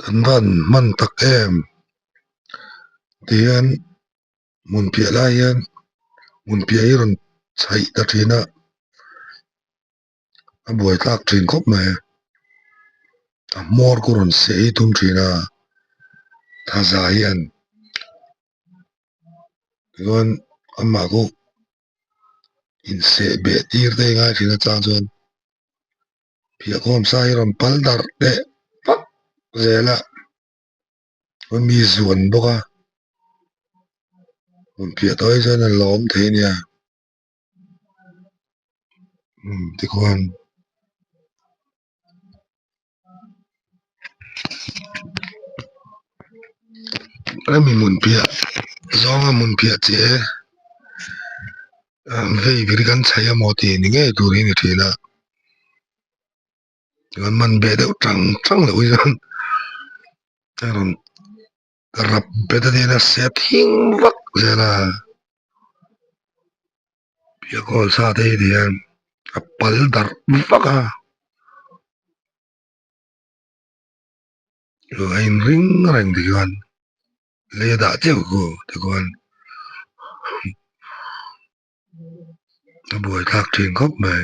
Kan van hman tak em tihian hmun piah lai hian hmun piah hi a rawn chhaih ta thin a a buai thlak thin khawp mai a hmawr khu rawn sei thum thin a thaza hian chuan amah khu inseh beh tir te a ngai thin a chang chuan. Phiahkhawm sa hi rawn pal darh leh vak zel a chuan mi zuan bawk a hmun phiah tawh hi chuan a lawm thei a nia umm tikhuan hemi hmun phiah zawnga hmun phiah che vei vir kan chhaih amaw tih ni ngei tur hi a ni thin a chuan man beh deuh tang tang loh hi chuan a rawn rap bet a nia se thing vak zel a piah kawl sa te hi tihian a pal darh vak a a inring reng tikhian lei a dah chiah khu tikhuan a buaithlak thin khawp mai.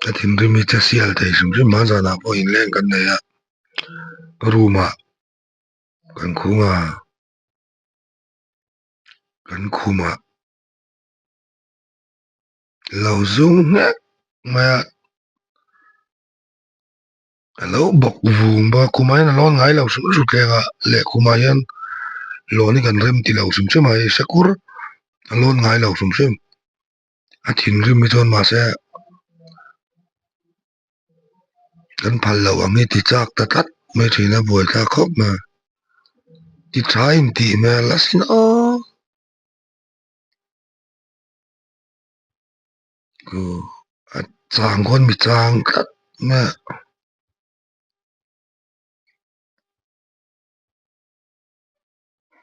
Ka thinrim hi che sial thei hrim hrim a zanah pawh inleng kan nei a room ah kan khung a kan khum ah lo zum nghek mai a a lo bawk vung bawk a khumah hian a lawn ngai lo hrim hrim thleng a leh khumah hian lawn hi kan rem ti lo hrim hrim a hei sekur a lawn ngai lo hrim hrim. A thinrim hi chuan mahse kan phal loh ang hi ti chak ta tlat mai thin a buaithlak khawp mai ti tha in tih hmel asin aw a chang khawn mi chang tlat mai a.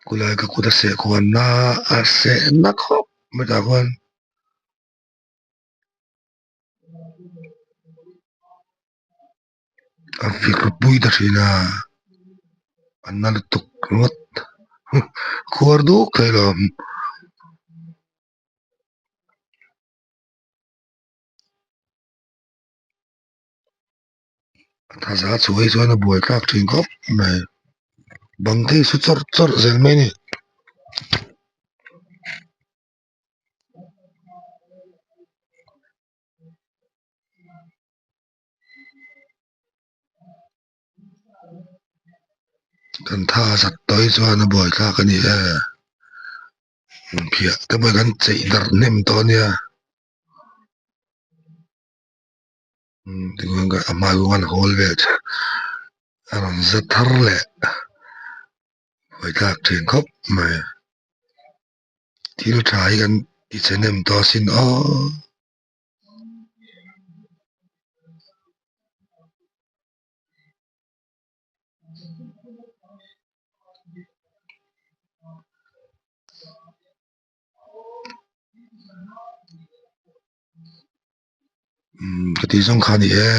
Khulai ka kut a seh khuan na a seh na khawp mai tah khuan a vir pui ta thin a a na lutuk ringawt khuar duk thei lo. A thaza chhuah hi chuan a buai thlak thin khawp mai bang te hi su chawrh chawrh zel mai a ni. Kan tha zat tawh hi chuan a buai thlak a ni e phiah te pawh hi kan cheih darh hnem tawh a nia. Tichuan a hma khan hawl vel chu a rawn za thar leh hawi tlak thin khawp mai thil tha hi kan ti chhe hnem tawh asin aw. Ka tih zawng kha a ni e.